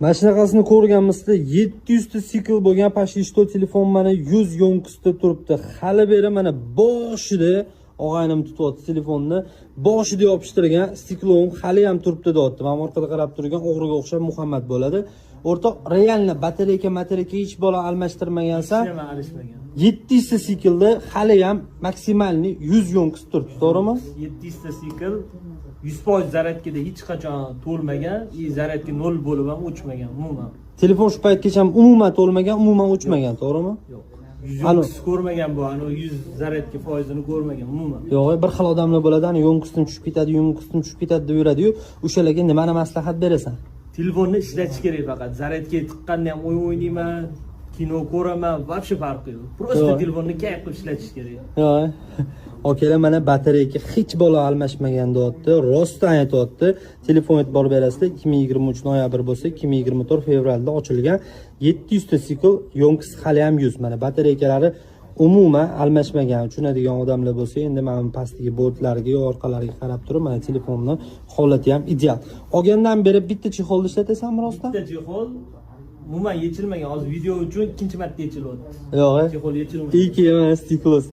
Mana shunaqasini ko'rganmizda, 700 ta sikl bo'lgan, почти что telefon mana 100 ёмкость da turibdi. Hali beri mana boshida og'aynim tutyapti telefonni. Boshida yopishtirgan стекло m hali ham turibdi, deyapti. Mana orqada qarab turgan o'g'riga o'xshab Muhammad bo'ladi. O'rtoq, реально батарейка matareyka hech bola almashtirmagansan. Hech nima alishmagan. 700 ta siklda hali ham максимальный 100 ёмкость turibdi, to'g'rimi? 700 ta sikl 100% зарядка da hech qachon to'lmagan и зарядка nol bo'lib ham o'chmagan umuman. Telefon shu paytgacha ham umuman to'lmagan, umuman o'chmagan, to'g'rimi? Yo'q. 100 Alo. ёмкость ko'rmagan bu, anavi 100 зарядка foizini ko'rmagan umuman. Yo'q, bir xil odamlar bo'ladi, ana ёмкость im tushib ketadi, ёмкость im tushib ketadi deb yuradiyu, o'shalarga nimani maslahat berasan? Telefonni ishlatish kerak faqat. Зарядка tiqqanda ham o'yin o'ynayman, kino ko'raman, вообще farqi yo'q. Просто Yo'q. telefonni kayf qilib ishlatish kerak. Yo'q. Akalar, mana батарейка hech bola almashmagan deyapti, rostdan aytyapti. Telefon, e'tibor berasizlar, 2023 noyabr bo'lsa, 2024 fevralda ochilgan, 700 ta sikl, ёмкость hali ham 100. Mana батарейка lari umuman almashmagan. Tushunadigan odamlar bo'lsa, endi mana bu pastdagi bortlariga yo orqalariga qarab turib, mana telefonni holati ham ideal. Olgandan beri bitta чехол da ishlatasanmi rostdan? Bitta чехол umuman yechilmagan. Hozir video uchun ikkinchi marta yechilyapti. Yo'q. Чехол yechilmagan. Ikki emas, стекло si.